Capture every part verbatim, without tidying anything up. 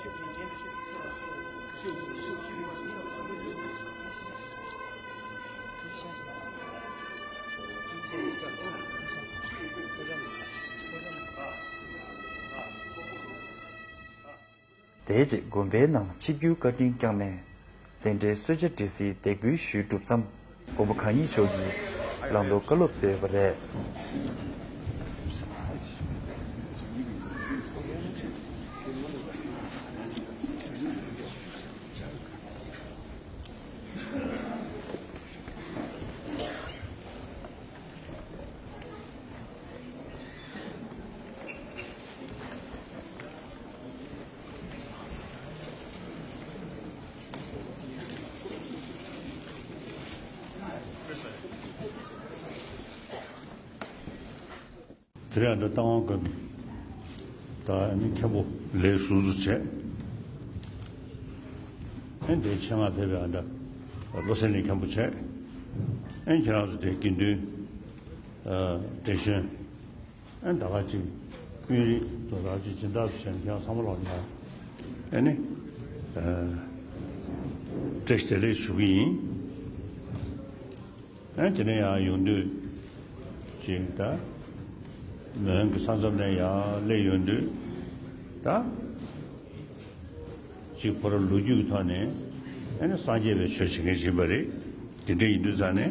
དེའི་རྗེས་དགོན་པའི་ནང་ཆིབས་བསྒྱུར་བཀའ་དྲིན་བསྐྱངས་ནས། རྟེན་འབྲེལ་གསོལ་ཇ་སྦྲེལ་སའི་འདེགས་འབུལ་ཞུས་གྲུབ་མཚམས། མགོན་པོ་གང་ཉིད་མཆོག་གིས་བླང་དོར་བཀའ་སློབ་སྩལ་ཡོད་པ་རེད། དེ་རིང་འདི་རྟ་དབང་དགོན་པའི་ད་ཨ་ནི་མཁན་པོ་ལས་ཟུར་ཟུར་བྱས། ཨ་ནི་དེའི་ཆེད་མངགས་ཕེབས་པའི་ཨ་ད་བློ་གསལ་གླིང་མཁན་པོ་བྱས། ཨ་ནི་ཁྱེད་རང་ཚོ་དེ་དགེ་འདུན་ཨ་བགྲེས་གཞོན། ཨ་ནི་ད་ག་ཅིག་དཔོན་རིགས་དོ་ད་ཅིག་སྦྱིན་བདག་ཚོ་བྱས་ནས་ཁྱེད་རང་ཚང་མ་ལོག་ནས་ཨ་ནི་ཨ་བཀྲ་ཤིས་བདེ་ལེགས་ཞུ་གི་ཡིན། ཨ་ནི་དེ་ནས་ཡང་ཡོང་དུས་ཅིག་ད་མོན་གྱི་ས་མཚམས་ནས་ཡར་སླེབས་ཡོང་དུས་ད། གཅིག་ཁོ་རང་ལོ་རྒྱུས་ཀྱི་ཐོག་ནས་ཨ་ནི་སངས་རྒྱས་པའི་ཆོས་བྱེད་མཁན་ཞིག་ཡིན་པ་རེད། དེ་འདྲ་ཡིན་དུས་ཙང་ནས་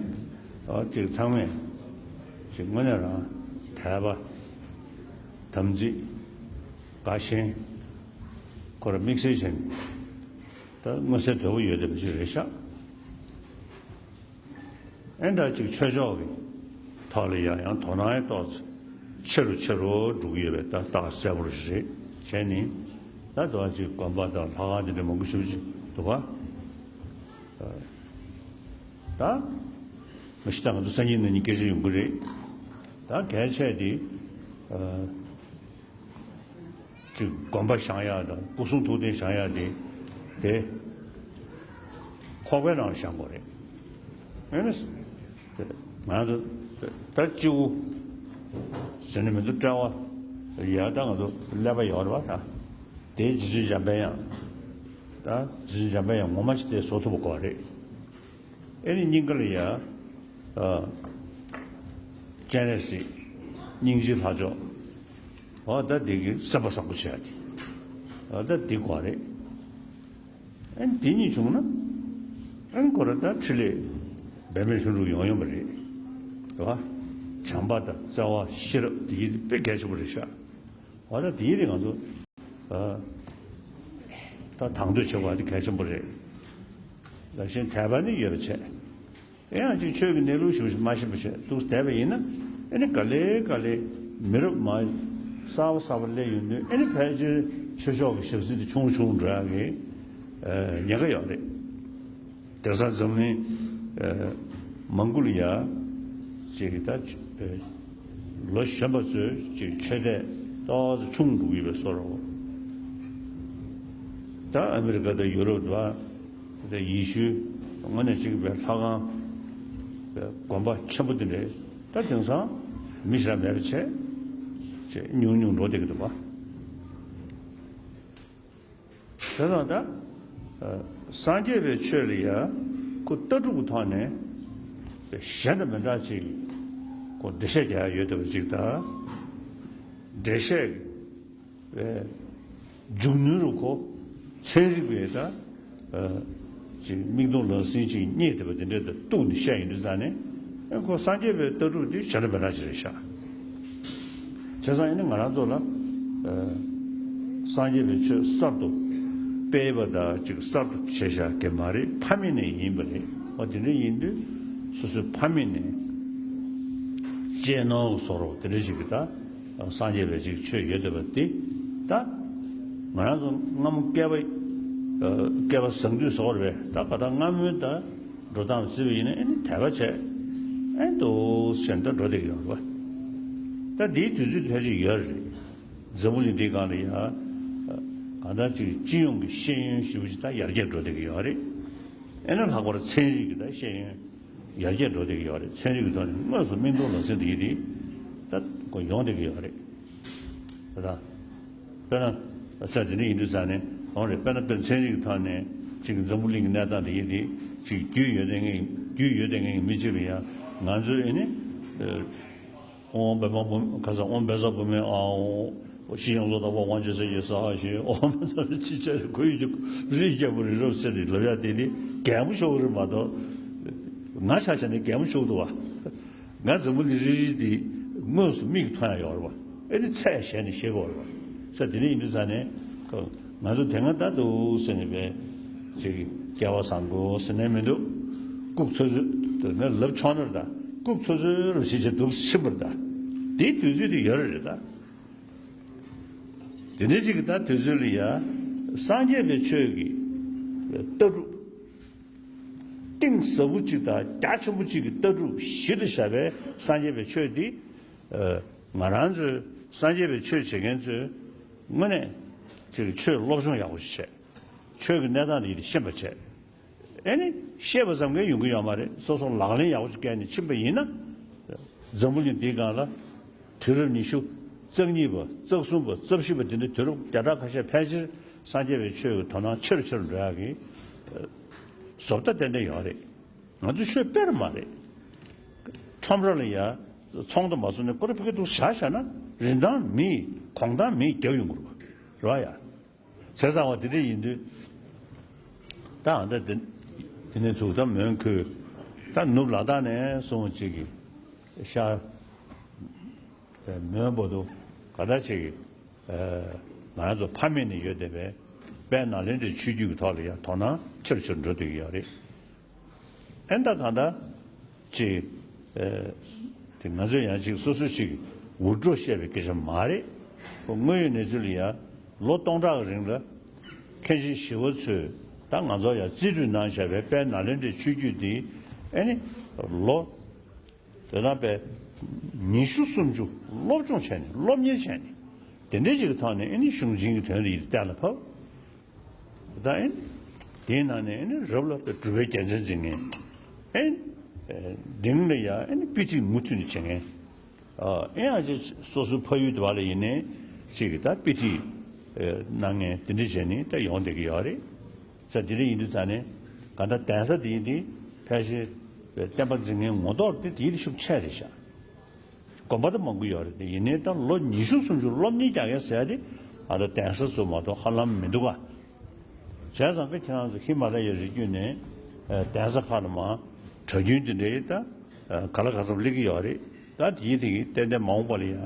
ཨ་གཅིག་ཚང་མས་གཅིག་དངོས་གནས་རང་དད་པ་དམ་ཚིག་དགའ་ཞེན་ཁོ་རང་དམིགས་བསལ་བྱས་ནས་ད་མངོན་གསལ་དོད་པོ་ཡོད་བསྡད་པ་ཞིག་རེད་ཤག་ཨེ་འདྲ་ཅིག་ཆོས་ཕྱོགས་ཀྱི་ཐོག་ལ་ཡང་ཡང་དོ་སྣང་ཡང་ཏོག་ཙམ་ཆེ་རུ་ཆེ་རུ་འགྲོ་གི་ཡོད་པའི་ད་རྟགས་གསལ་པོ་ཞིག་རེད། བྱས་ནས་ད་དོ་ཅིག་དགོན་པ་དང་ལྷ་ཁང་དེ་འདྲ་མང་པོ་ཞེ་པོ་ཅིག་འདུག་ག་ད་མ་གཞི་ད་ང་ཚོ་སང་ཉིན་གནངས་ཉིན་སྐད་ཆ་ཡོང་གི་རེད། ད་གལ་ཆེ་དེ། ཅིག་དགོན་པ་བཞེངས་ཡག་དང་སྐུ་གསུང་ཐུགས་རྟེན་བཞེངས་ཡག་དེ་དེ་ཁོག་པའི་ནང་ལ་བཞེངས་དགོས་རེད། ཨེ་ནས་ང་ཚོ་ད་སྤྱི་བོ་ཟེར་ནས་མི་འདུག་དཔྲལ་བ་ཡར་ད་ང་ཚོ་ཀླད་པ་ཡོད་རེད་པ། ད་དེའི་རྗེ་བཙུན་འཇམ་དཔལ་དབྱངས་ད་རྗེ་བཙུན་འཇམ་དཔལ་དབྱངས་ངོ་མ་ཞིག་དེ་བཟོ་ཐུབ་པ་དགོས་རེད། ཨེ་ནི་སྙིང་ག་ལ་ཡ། ཨ། སྤྱན་རས་གཟིགས། སྙིང་རྗེའི་ལྷ་མཆོག་འོ་ད་འདི་གི་སེམས་པ་བཟང་པོ་བྱེད་ཡ་དེ། འོ་ད་འདི་དགོས་རེད། ཨེ་ནི་འདི་གཉིས་བྱུང་ན། ཨེ་ནི་ཁོ་ར་ད་འཕྲིན་ལས་འབད་མེད་ལྷུན་གྲུབ་ཡོང་ཡོང་བ་རེད། རེད་བ། བྱམས་པ་དང་བརྩེ་བ་ཤེས་རབ་འདི་གཉིས་དཔེ་གལ་ཆེན་པོ་རེད་ཤག་འོ་ད་དེའི་རིགས་ང་ཚོ་ཨ་ད་དང་དོད་བྱེད་དགོས་པ་དེ་གལ་ཆེན་པོ་རེད། ལ་ཞེན་དད་པ་ནི་ཡོད་པ་བྱས། དེ་ཡང་ཅིག་ཆོས་ཀྱི་གནས་ལུགས་ཞུ་ཞིག་མ་ཤེས་པ་བྱས་འདུག་བསྡད་པ་ཡིན་ན་ཨེ་ནི་ག་ལེ་ག་ལེ་མི་རབས་མ་གསར་པ་གསར་པ་སླེབས་ཡོང་དུས་ཨེ་ནི་ཕལ་ཆེར་ཆོས་ཕྱོགས་ཀྱི་ཞག་ཚིལ་དེ་ཆུང་རུ་ཆུང་རུ་འགྲོ་ཡག་གི་ཨ་ཉེན་ཁ་ཡོད་རེད། དེང་སང་འཛམ་གླིང་ཨ་མང་པོ་ལ་ཡ་ཅིག་ད་ཨ་ལོ་གཞོན་པ་ཚོས་ཅིག་ཆོས་དད་ཏོག་ཙམ་ཆུང་འགྲོ་གི་ཡོད་པའི་བཟོ་འདྲ་བོ། ད་ཨ་མི་རི་ཀ་དང་ཡུ་རོབ་དང་ད་ཡེ་ཤུའི་དངོས་གནས་ཅིག་པའི་ལྷ་ཁང་པའི་དགོན་པ་ཆེན་པོ་དེ་འདྲས་ད་དེང་སང་མི་ཞིག་རང་མེད་པ་བྱས་ཅིག་ཉུང་ཉུང་འགྲོ་བསྡད་ཀྱི་འདུག་པ། དེ་དང་ད། ཨ་སངས་རྒྱས་པའི་ཆོས་ལ་ཡ། ཁོ་ལྟ་གྲུབ་ཀྱི་ཐོག་ནས། གཞན་དང་མི་འདྲ་ཅིག་ཁོ་འགྲེལ་བཤད་རྒྱག་ཡ་ཡོད་བསྡད་པ་ཅིག་དང་། འགྲེལ་བཤད་པའི་མཇུག་ནུས་རུ་ཁོ་ཚན་རིག་པའི་ད། ཨ་ཅིག་མིག་མཐོང་ལག་ཟིན་ཅིག་རྙེད་བསྡད་པ་དེ་འདྲའི་ད་གཏུགས་ནས་བཤད་ཡོང་དུས་ཙང་ནས་ཨེ་ཁོ་སངས་རྒྱས་པའི་ལྟ་གྲུབ་དེ་གཞན་དང་མི་འདྲ་ཅིག་རེད་ཤག་བྱས་ཙང་ཨེ་ནི་ང་རང་ཚོ་ལ་ཨ་སངས་རྒྱས་པའི་ཆོས་གསར་དུ་སྤེལ་བ་དང་ཅིག་གསར་དུ་བྱས་བཞག་གི་མ་རེད། ཕ་མེས་ནས་ཡིན་པ་རེད། ཨ་དེ་འདྲ་ཡིན་དུས་སོ་སོའི་ཕ་མེས་ནས་གཅེས་ནོར་བཟོ་རོགས་དེ་འདྲ་ཞིག་གི་ད། སངས་རྒྱས་པའི་ཅིག་ཆོས་ཡོད་བསྡད་པ་དེ། ད་ང་རང་ཚོ་སྔ་མོ་སྐལ་པ་ཨ་སྐལ་པ་བཟང་དུས་བཟོ་བར་བས་ད་ག་ད་སྔ་མོའི་ད་འགྲོ་སྟངས་བརྩིས་པ་ཡིན་ན་ཨེ་ནི་དད་པ་བྱས་ཨེ་འདུག་ཟེར་ད་འགྲོ་བསྡད་ཀྱི་ཡོད་རེད་པ། ད་འདིའི་དུས་ཚོད་ཕལ་ཆེར་ཡོད་རེད། འཛམ་བུ་གླིང་འདིའི་སྒང་ལ་ཡ་གང་ལྟར་ཅིག་སྤྱི་ཡོངས་ཀྱི་ཤེས་ཡོན་ཞེ་པོ་ཅིག་ད་ཡར་རྒྱས་འགྲོ་བསྡད་ཀྱི་ཡོད་རེད། ཨེ་ན་ལྷག་པར་ཚན་རིག་གི་ད་ཤེས་ཡོན། ཡར་རྒྱས་འགྲོ་བསྡད་ཀྱི་ཡོད་རེད། ཚན་རིག་གི་ཐོག་ནས་དངོས་སུ་མིག་མཐོང་ལག་ཟིན་དེ་ཡིན་དེ་ད་ཁོ་ཡོང་བསྡད་ཀྱི་ཡོད་རེད། ད་ད་དཔེར་ན་ས་དེ་འདྲ་ཡིན་དུས་ཙང་ནས་ གང་རེད། དཔེར་ན་དཔེར་ཚན་རིག་གི་ཐོག་ནས་ཅིག་འཛམ་བུ་གླིང་གི་གནས་སྟངས་དེ་ཡིན་དེ་ཅིག་རྒྱུས་ཡོད་དེ་ངས་རྒྱུས་ཡོད་དེ་ངས་མི་བྱེད་པ་ཡང་ང་ཚོའི་ཨེ་ནི་དབང་པདྨ་བུ་ཁ་སང་དབང་པད་ཚལ་བུ་མོའི་ཨ་ཨོ་ཤི་ཡང་ཚོ་དང་པོ་དབང་ཆེན་སྲས་ཀྱི་ས་ཧ་ཞེས་དབང་པད་ཚལ་ཅི་བྱ་ཁོ་ཡི་རིགས་རྒྱལ་པོ་རི་རབ་སྲས་དེ་ལབ་ཡ་དེ་ནི་རྒན་པོ་ཤོག་རེད་མ་གཏོགས་ང་ཆ་བྱས་ནས་རྒན་པོ་ཤོག་འདུག་བ། ང་འཛམ་བུ་གླིང་རིལ་རིལ་འདི་དངོས་སུ་མིག་མཐོང་ཡ་ཡོད་རེད་བ། ཨེ་ནི་ཚད་གཞལ་ནས་ཤེས་དགོས་རེད་བ། ས་དེ་འདྲ་ཡིན་དུས་ཙང་ནས་ཁོ་ང་ཚོ་དེ་སྔ་ད་འདུག་ཟེར་ནས་པས་ཅིག་སྐལ་བ་བཟང་དགོས་ཟེར་ནས་མི་འདུག་ལྐུགས་ཚོད་ཚོད་དེ་ང་ལབ་ཆོག་ནར་ད་ལྐུགས་ཚོད་ཚོད་རུ་ཞིག་བྱེད་འདུག་ཕྱིན་པར་ད་དེའི་དུས་ཚོད་དེ་ཡོད་རེད་ད། དེ་འདྲ་ཅིག་གི་ད་དུས་ཚོད་ལ་ཡ་སངས་རྒྱས་པའི་ཆོས་ཀྱི་ལྟ་གྲུབ། གཏིང་ཟབ་པོ་གཅིག་དང་རྒྱ་ཆེན་པོ་གཅིག་གི་ལྟ་གྲུབ་གཞི་ལ་བཞག་པའི་སངས་རྒྱས་པའི་ཆོས་འདི། ང་རང་ཚོའི་སངས་རྒྱས་པའི་ཆོས་བྱེད་མཁན་ཚོས་དངོས་གནས་ཅིག་ཆོས་སློབ་སྦྱོང་ཡག་པོ་ཞིག་བྱས། ཆོས་ཀྱི་གནས་སྟངས་འདི་ཤེས་པ་བྱས། ཨེ་ནི་ཤེས་པ་ཙམ་གྱིས་ཡོང་གི་ཡོད་མ་རེད། སོ་སོ་ལག་ལེན་ཡག་པོ་ཞིག་བཀལ་ནས་ཕྱིན་པ་ཡིན་ན། འཛམ་བུ་གླིང་འདིའི་སྒང་ལ་དུས་རབས་ཉི་ཤུ་རྩ་གཉིས་པ་རྩ་གསུམ་པ་རྩ་བཞི་པ་འདི་འདྲ་དུས་རབས་བརྒྱ་ཕྲག་ཁ་ཤས་ཕལ་ཆེར་སངས་རྒྱས་པའི་ཆོས་ཀྱི་དོ་སྣང་ཆེ་རུ་ཆེ་རུ་འགྲོ་ཡག་གི་བཟོ་ལྟ་ཏན་ཏན་ཡོད་རེད། ང་ཚོ་ཆོས་དཔེ་རུ་མ་རེད། ཁྲོམ་ར་ལ་ཡ་ཚོང་དུ་མ་སོང་ནས་ཀོ་ར་ཕི་ཀ་ཏུ་བཞག་བཞག་ན་རིན་ཐང་མི་གོང་ཐང་མི་རྒྱབ་ཡོང་གི་རེད་བ། རེད་བ་ཡ། བྱས་ཙང་བ་དེ་འདྲ་ཡིན་དུས། ད་ཨ་ད་དེ་དེ་ནས་ཚུགས་ད་མོན་གྷོ། ད་ནུབ་ལ་དྭགས་ནས་སོང་ཅིག་གི་ཤར། མོན་བོད་དུ་ག་ད་ཅིག་གི་ང་རང་ཚོ་ཕ་མེས་ནས་ཡོད་བསྡད་པའི་དཔལ་ནཱ་ལེནྡྲའི་ཆོས་བརྒྱུད་ཀྱི་ཐོག་ལ་ཡང་དོ་སྣང་ཆེ་རུ་ཆེ་རུ་འགྲོ་བསྡད་ཀྱི་ཡོད་རེད། ཨེ་ད་གང་ལྟར་ཅིག་ཨེ་དེ་ང་ཚོས་ཡང་ཅིག་སོ་སོ་ཅིག་འུར་སྒྲོག་བཤད་པའི་སྐད་ཆ་མ་རེད། ཁོ་དངོས་ཡོད་གནས་ཚུལ་ལ་ཡང་ལོ་སྟོང་ཕྲག་གི་རིང་ལ་མཁན་ཆེན་ཞི་བ་འཚོས་ད་ང་ཚོར་ཡང་རྩིས་སྤྲོད་གནང་བཞག་པའི་དཔལ་ནཱ་ལེནྡྲའི་ཆོས་བརྒྱུད་འདི་ཨེ་ནི་ལོ་དེ་དང་པའི་ཉི་ཤུ་སུམ་ཅུ་སློབ་སྦྱོང་བྱས་ནས་སློབ་གཉེར་བྱས་ནས་དེ་འདྲའི་ཅིག་གི་ཐོག་ནས་ཨེ་ནི་གཞུང་ཆེན་གྱི་དོན་དེ་ཡིད་གཏན་ལ་ཕབ། ད་ཨེ་ནི་དེའི་ནང་ནས་ཨེ་ནི་རབ་ལ་སྒྲུབ་པའི་རྒྱལ་མཚན་འཛིན་མཁན། ཨེ་ནི་འབྲིང་ལ་ཡ་ཨེ་ནི་དཔེ་ཁྲིད་མུ་མཐུད་ནས་བྱེད་མཁན། ཨེ་ཡང་ཅིག་སོ་སོའི་ཕ་ཡུལ་དུ་བ་ལ་ཡིན་ནའི་ཅིག་གི་ད་དཔེ་ཁྲིད་གནང་མཁན་དེ་འདྲ་བྱས་ནས་ད་ཡོང་བསྡད་ཀྱི་ཡོད་རེད། ས་དེ་འདྲ་ཡིན་དུས་ཙང་ནས་ག་ད་གདན་ས་དེ་ཡིན་དེ་ཕལ་ཆེར་བསྟན་པ་འཛིན་མཁན་ངོ་ཐོག་དེ་དེའི་ཤུགས་ཆེ་རེད་ཤག་དགོན་པ་དུ་མང་པོ་ཡོད་རེད་དེ་ཡིན་ནའི་ད་ལོ་ཉི་ཤུ་སུམ་ཅུ་སློབ་གཉེར་རྒྱག་མཁན་ཟེར་ཡ་དེ་ཨ་ད་གདན་ས་ཚོ་མ་གཏོགས་ཧ་ལམ་མི་འདུག་ག་བྱས་ཙང་ཀ་ཁྱེད་རང་ཚོ་ཧི་མ་ལ་ཡའི་རི་རྒྱུད་ནས་གདན་ས་ཁག་ལ་མ་གྲྭ་རྒྱུན་དེ་འདྲའི་ད་ག་ལ་ག་ཚོད་སླེབས་ཀྱི་ཡོད་རེད། ད་དེའི་དེ་གི་ཏན་ཏན་མ་འོངས་པ་ལ་ཡང་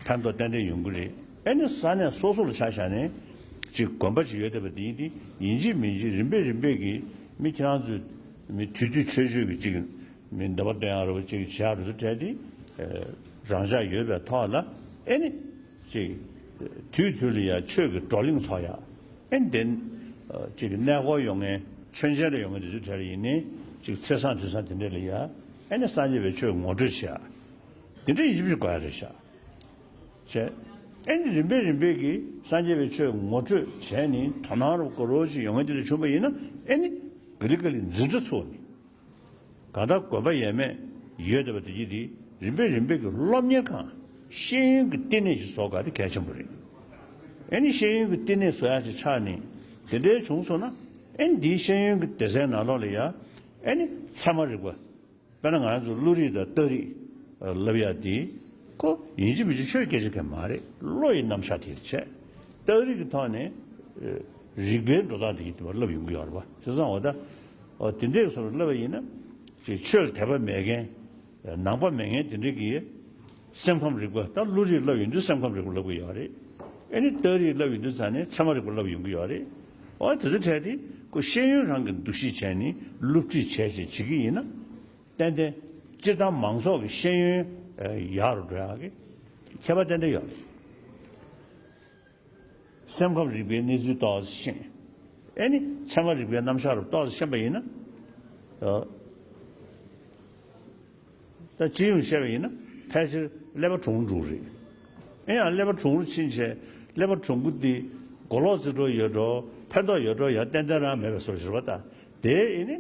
ཕན་ཐོགས་ཏན་ཏན་ཡོང་གི་རེད། ཨེ་ནི་ས་གནས་སོ་སོ་ལ་ཆ་བཞག་ནས་ཅིག་དགོན་པ་ཅིག་ཡོད་བསྡད་པ་དེ་ཡིན་དེ་ཡིན་གཅིག་མིན་གཅིག་རིམ་པས་རིམ་པས་ཀྱི་མི་ཁྱེད་རང་ཚོས་མི་དུས་དུས་ཆོས་ཆོས་ཀྱི་ཅིག་མི་འདོད་པ་སྟོན་ཡག་རེད་པ་ཅིག་བྱེད་ཡག་རེད་ཚོ་བྲལ་ཏེ་རང་ཅག་ཡོད་པའི་ཐོག་ལ་ཨེ་ནི་ཅིག་དུས་དུས་ལ་ཡང་ཆོས་ཀྱི་བགྲོ་གླེང་ཚོགས་ཡག་ཨེ་ནི་དེ་ཅིག་གནས་སྐོར་ཡོང་མཁན་མཆོད་མཇལ་ལ་ཡོང་མཁན་དེ་ཚོ་བྲལ་ཡིན་ནའི་ཅིག་ཚེས་བཟང་དུས་བཟང་དེ་འདྲ་ལ་ཡང་ཨེ་ནི་སངས་རྒྱས་པའི་ཆོས་ངོ་སྤྲོད་བྱེད་ཡག་དེ་འདྲ་ཡིན་གཅིག་མིན་གཅིག་དགོས་ཡག་རེད་ཤག་བྱས། ཨེ་ནི་རིམ་པས་རིམ་པས་ཀྱིས་སངས་རྒྱས་པའི་ཆོས་ངོ་སྤྲོད་བྱས་ནས་དོ་སྣང་རུ་གོ་རོ་ཅིག་ཡོང་མཁན་དེ་འདྲ་བྱུང་བ་ཡིན་ན་ཨེ་ནི་ག་ལེ་ག་ལེ་འཛིན་གྲྭ་ཚུགས་ནས། གང་ལྟར་དགོན་པ་ཡས་མས་ཡོད་བསྡད་པ་དེ་གྱིས་དེ་རིམ་པས་རིམ་པས་ཀྱི་སློབ་གཉེར་ཁང་ཤེས་ཡོན་གྱི་བསྟི་གནས་ཤིག་བཟོ་དགོས་དེ་གལ་ཆེན་པོ་རེད། ཨེ་ནི་ཤེས་ཡོན་གྱི་བསྟི་གནས་བཟོ་ཡག་ཅིག་ཆགས་ནས་དེ་འདྲའི་བྱུང་སོང་ན་ཨེ་ནི་འདིའི་ཤེས་ཡོན་གྱི་སྡེ་ཚན་ནང་ལོགས་ལ་ཡ་ཨེ་ནི་ཚད་མ་རིག་པ། དཔེར་ན་ང་རང་ཚོ་བློ་རིག་དང་རྟགས་རིག་ལབ་ཡག་དེ་ཁོ་ཡིན་གཅིག་མིན་གཅིག་ཆོས་སྐད་ཆ་གང་མ་རེད། བློ་ཡི་རྣམ་གཞག་དེ་བྱས། རྟགས་རིག་གི་ཐོག་ནས་རིག་པའི་འགྲོ་སྟངས་དེ་ཡིན་དུ་བ་ལབ་ཡོང་གི་ཡོད་རེད་པ། བྱས་ཙང་འོ་ད་འོ་དེ་འདྲའི་བཟོ་འདྲ་ལབ་པ་ཡིན་ན་ཅིག་ཆོས་ལ་དད་པ་མེད་མཁན་ནང་པ་མེད་མཁན་དེ་འདྲ་གི་སེམས་ཁམས་རིག་པ་ད་བློ་རིག་ལབ་ཡོང་དུས་སེམས་ཁམས་རིག་པ་ལབ་གི་ཡོད་རེད། ཨེ་ནི་རྟགས་རིག་ལབ་ཡོང་དུས་ཙང་ནས་ཚད་མ་རིག་པ་ལབ་ཡོང་གི་ཡོད་རེད། འོ་དེ་ཚོ་བྲལ་ཏེ་ཁོ་ཤེས་ཡོན་རང་གི་འདུ་ཤེས་བྱས་ནས་སློབ་ཁྲིད་བྱས་བྱས་བྱེད་ཀྱི་ཡིན་ན། ཏན་ཏན་སྤྱིར་བཏང་མང་ཚོགས་ཀྱི་ཤེས་ཡོན་ཡག་རུ་འགྲོ་ཡག་གི་ཁྱད་པར་ཏན་ཏན་ཡོད་རེད། སེམས་ཁམས་རིག་པའི་གནས་ཚུལ་ཏོག་ཙམ་ཤེས། ཨེ་ནི་ཚད་མ་རིག་པའི་རྣམ་གཞག་རུ་ཏོག་ཙམ་ཤེས་པ་ཡིན་ན། ད་སྤྱི་ཡོངས་བཤད་པ་ཡིན་ན་ཕལ་ཆེར་ཀླད་པ་གྲུང་རུ་འགྲོ་གི་རེད། ཨེ་ཡང་ཀླད་པ་གྲུང་རུ་ཕྱིན་བྱས་ཀླད་པ་གྲུང་པོ་འདི་གོ་ལོག་རྩིས་འགྲོ་ཡོད་འགྲོ་ཕན་ཐོགས་ཡོད་འགྲོ་ཡང་ཏན་ཏན་རང་མེད་པའི་བཟོ་ཞིག་རེད་པ། ད་དེ་ཨེ་ནི།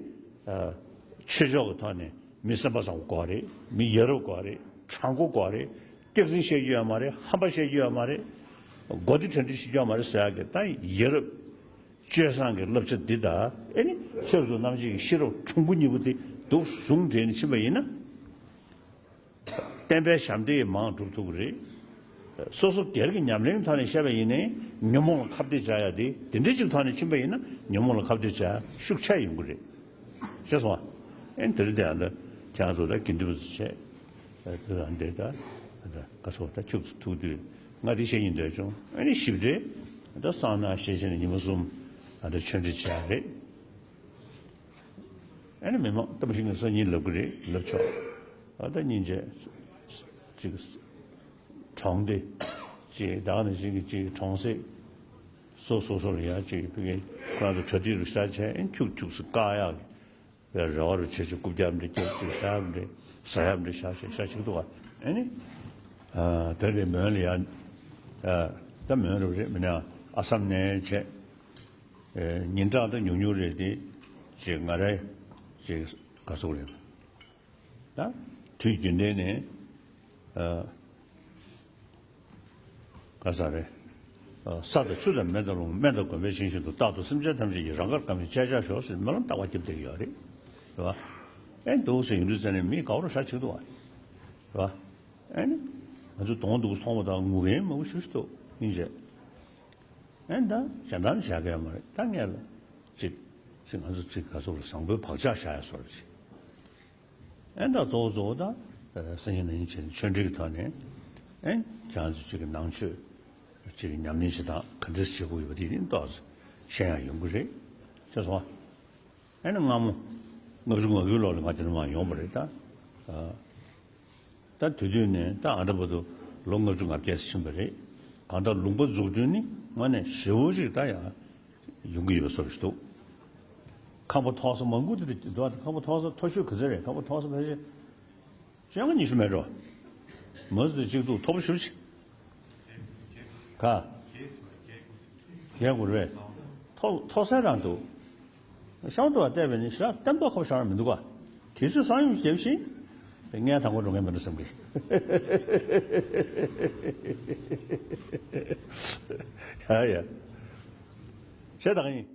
ཆོས་ཕྱོགས་ཀྱི་ཐོག་ནས་མི་སེམས་པ་བཟང་པོ་དགོས་རེད། མི་ཡ་རབས་དགོས་རེད། དྲང་པོ་དགོས་རེད། སྐྱག་རྫུན་བཤད་རྒྱུ་ཡོད་མ་རེད། ཧམ་པ་བཤད་རྒྱུ་ཡོད་མ་རེད། མགོ་བདེ་དྲན་འདི་ཤི་རྒྱུ་མ་རེད་ཟེར་ཡག་གི་ད་ཡ་རབས་སྤྱོད་བཟང་གི་བསླབ་བྱ་འདི་དང་ཨེ་ནི་ཆོས་རྒྱལ་རྣམ་བཞི་གི་ཤེས་རབ་གྲུང་པོ་གཉིས་པོ་དེ་འདུག་ཟུང་འབྲེལ་ནས་ཕྱིན་པ་ཡིན་ན། བསྟན་པའི་ཞབས་འདེགས་མང་སྒྲུབ་ཐུབ་ཀྱི་རེད། སོ་སོ་སྒེར་གྱི་ཉམས་ལེན་ཐོག་ནས་བཤད་པ་ཡིན་ནའི་ཉོན་མོངས་ལ་ཁ་གཏད་བྱ་ཡ་དེ་དེ་འདྲའི་ཅིག་ཐོག་ནས་ཕྱིན་པ་ཡིན་ན་ཉོན་མོངས་ལ་ཁ་གཏད་བྱ་ཡ་ཤུགས་ཆེ་ཡོང་གི་རེད། ཤེས་སོང་ཨ། ཨེ་དེ་རིང་དེ་ཡང་ད་ཁྱེད་རང་ཚོ་ད་དགེ་འདུན་པ་ཚོ་བྱས། དེ་ཡང་འདི་ད་ད་ག་སོ་ད་ཁྱུག་ཙམ་ཐུག་དུས་ང་དེ་བཤད་སྙིང་འདོད་བྱུང་། ཨེ་ནི་ཞིབ་ཕྲའི་ད་གསང་སྔགས་ཤེས་བྱས་ནས་ཉི་མ་གསུམ་ད་ཆོས་འབྲེལ་བྱས་རེད། ཨ་ནི་མི་མང་ད་མ་གཞི་ངས་སང་ཉིན་ལབ་གི་རེད་ལབ་ཆོག་ཨ་ད་སྙིང་རྗེ། ཅིག་གྲོང་སྡེ། ཅིག་བདག་ནི་ཅིག་གི་ཅིག་གྲོང་གསེབ། སོ་སོ་སོ་ལ་ཡ་ཅིག་ཕ་གི་ཁོ་རང་ཚོ་གྲ་སྒྲིག་རུ་ཤ་བྱས་ཨེ་ཁྱུག་ཁྱུག་སུ་བཀག་ཡག་གི་རེ་བ་རུ་བྱེད་ཅིག་རྐུབ་བཀྱག་འདྲ་རྐྱབ་ཅིག་ཤ་འདྲ་ཟ་ཡག་འདྲ་ཤ་ཤ་ཤ་ཅིག་འདུག་ཨ། ཨེ་ནི་ཨ་ད་རེས་མོན་ལ་ཡ་ཨ་ད་མོན་རུ་རེད་མིན་ན་ཨ་སམ་ནས་བྱས། ཨེ་ཉིན་གྲངས་ད་ཉུང་ཉུང་རེད་དེ། ཅིག་ང་རེ་ཅིག་ག་ཚོད་རེད། ད་དུས་རྒྱུན་ལྡན་ནས་ཨ་ག་ས་རེད། ཨ་ས་དང་ཆུ་དང་མེ་དང་རླུང་སྨན་དང་གོམས་པའི་ཞིང་བཞིན་དུ་རྟག་ཏུ་སེམས་ཅན་ཐམས་ཅད་ཀྱི་རང་དགར་བཀའ་མའི་བཅད་བྱ་ཞོག་ཟེར་སྨོན་ལམ་རྟག་པར་རྒྱབ་བསྡད་ཀྱི་ཡོད་རེད། རེད་བ། ཨེ་འདུག་ཟེར་ཡིན་དུས་ཙ་ནས་མི་དགའ་བོར་ཧྲ་ཆེ་འདུག་བ། རེད་བ། ཨེ་ནི་ང་ཚོ་གདོང་འདུག་མཐོང་བ་དང་ངུ་མཁན་མང་པོ་ཞེ་པོ་ཅིག་འདུག་སྙིང་རྗེ། ཨེ་ད་གཞན་དག་ནི་བྱ་དགོས་ཡ་མ་རེད། ད་ངས་ལ་ཅིག་ཅིག་ང་ཚོ་ཅིག་ག་ཚོད་ལ་བཟང་པོའི་བག་ཆགས་བཞག་ཡ་བཟོ་འདྲ་ཅིག་ཨེ་ད་གཙོ་བོ་གཙོ་བོ་ད་སང་ཉིན་གནངས་ཉིན་བྱས་ནས་ཆོས་འབྲེལ་གྱི་ཐོག་ནས་ཨེ་ཁྱེད་རང་ཚོ་ཅིག་གི་ནང་ཆོས་ཅིག་གི་ཉམས་ལེན་བྱེད་སྟངས་ག་འདྲས་བྱེད་དགོས་ཡོད་པ་དེ་ནི་ཏོག་ཙམ་ཤེས་ཡ་ཡོང་གི་རེད། ཤེས་སོང་ཨ། ཨ་ནི་སྔ་མོ་ལྔ་བཅུ་ང་དགུའི་ལོ་ལ་ང་དེ་ནས་མར་ཡོང་བ་རེད་ད། ཨ། ད་དེ་དུས་ནས་ད་ཨ་འདྲ་བར་དུ་ལོ་ལྔ་བཅུ་ང་བརྒྱད་ཙམ་ཕྱིན་པ་རེད། གང་ལྟར་ལུང་པ་འཛུགས་སྐྲུན་ནི་དངོས་གནས་ཞེ་པོ་ཅིག་ད་ཡང་ཡོང་གི་ཡོད་པའི་བཟོ་ཞིག་འདུག་ཁང་པ་མཐོ་ས་མང་པོ་དེ་འདུག་ཁང་པ་མཐོ་ས་མཐོ་ཤོས་ག་ཚོད་རེད། ཁང་པ་མཐོ་ས་ཕལ་ཆེར་བཅོ་ལྔ་ཉི་ཤུ་མེད་འགྲོ། མ་ཟད་གཅིག་འདུག་མཐོ་པོ་ཞེ་པོ་ཅིག་ག། རྒྱལ་དགོས་རེད། མཐོ་མཐོ་ས་རང་འདུག་ཤང་དུ་བལྟས་པས་ནི་ཤ་གཏན་པ་ཁོ་ཤང་མི་འདུག་ག་དེ་ཚོ་སང་ཡོང་རྒྱབ་ཤིང་། ངས་དང་པོ་འགྲོ་མཁན་མི་འདུག་བསམ་གི། ཡ་ཡ། བྱས་དང་ཡིན།